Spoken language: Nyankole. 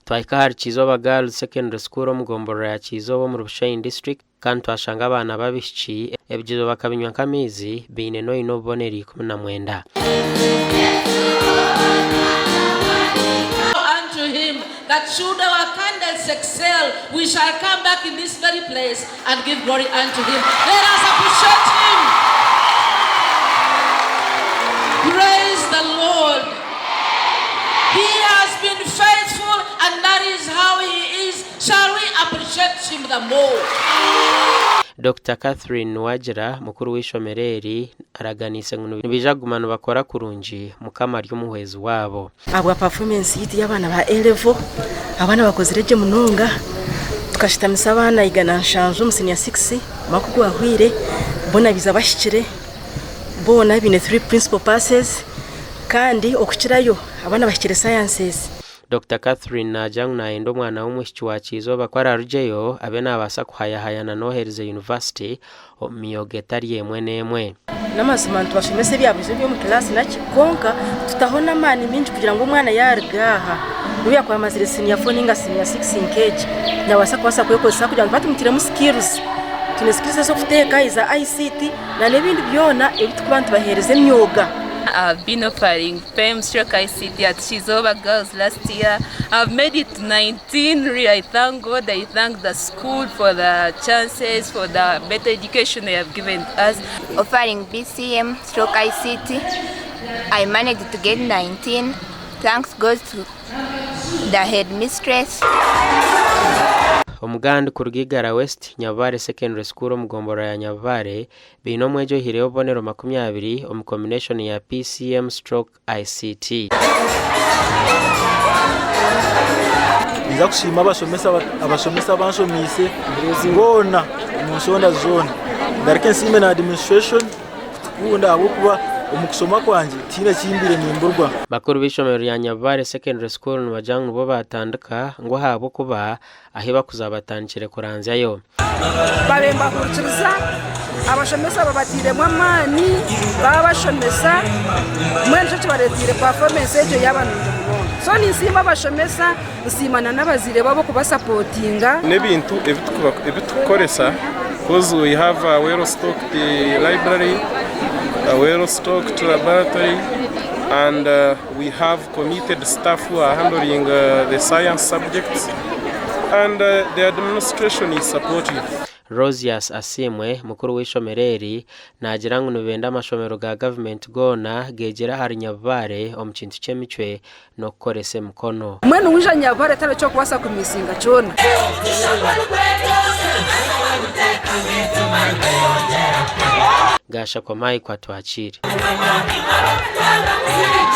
Twahika ahari Kyizooba Girls Secondary School omu gomborora ya Kyizooba omuri Bushenyi District kandi twashanga abaana b'abaishiki ebigyezo bakabinywa nk'amaizi baine n'oine obubonero 19. Unto him that should our candles excel, we shall come back in this very place and give glory unto him. Let us appreciate him. Praise the Lord. He has been faithful and that is how he is. Shall we appreciate him the more? Dokita Catherine Nuwagira, mukuru w'eishomero eri araganiise ngu nibaija kuguma nibakora kurungi Mukama ari omuhwezi waabo. Ahabwa performance yaitu y'abaana ba A-level, abaana bakozire gye munonga. Tukashutamisa abaana 170 omu senior six, omwaka ogwahweire, boona baija bahikire, boona baine three principal passes kandi okukirayo abaana bahikire sciences. Dokita Catherine naagira ngu naayenda omwana w'omwishiki wa Kyizooba ku araarugyeyo abe naabaasa kuhayahayana n'oherize yunivasite omu myoga etari emwe n'emwe. N'amazima nitubashomesa ebya buriijo eby'omu kilaasi naki, kwonka tutaho n'amaani maingi kugira ngu omwana yaaruga aha, n'obu yaakuba amazire siniya fo nainga siniya sikisi nk'egi, naabaasa kubaasa kwekozesa kugira ngu tuba tumutairemu sikirizi. Twine sikirizi ez'okuteeka, eza ICT n'ebindi byona ebi turikuba nitubaheereza emyoga. I have been offering PEM stroke ICT at Kizooba Girls last year. I've made it to 19. Really, I thank God. I thank the school for the chances, for the better education they have given us. Offering BCM stroke ICT, I managed to get 19. Thanks goes to the headmistress. Omugandi kuruga Igara West, Nyabubare Secondary School omu gomborora ya Nyabubare baine omwegi oihireyo obubonero 20 omu kombineshoni ya PCM stroke ICT. Ninza kusiima abashomesa abashomesa abanshomiise boona omu nshonda zoona. Ngaruke nsiime na administration kutukunda ahabw'okuba omu kushoma kwangye tihaine eki mbaire nimburwa. Bakuru b'eishomero rya Nyabubare Secondary School nibagira ngu nibo baatandika ngu ahabw'okuba ahi bakuza batandikire kuranzyayo. Babaire nibahurikiriza abashomesa babatairemu amaani babashomesa mbwenu nikyo kibareteire pafomesi egyo yaaba nungi munonga. So ninsiima abashomesa, nsiima n'abazaire baabo kubasapotinga. N'ebintu ebi turikukoresa coz we have a well stocked library, a well stocked laboratory and we have committed staff who are handling the science subjects and the administration is supportive. Rosius Asiimwe, mukuru w'eishomero eri, naagira ngu nibenda amashomero ga gavumenti goona geegyere ahari Nyabubare omu kintu ky'emicwe n'okukoresa emikono. Mbwenu waija Nyabubare tihariho eki orikubaasa kumisinga kyona. Gashakwa Mike Atwakiire.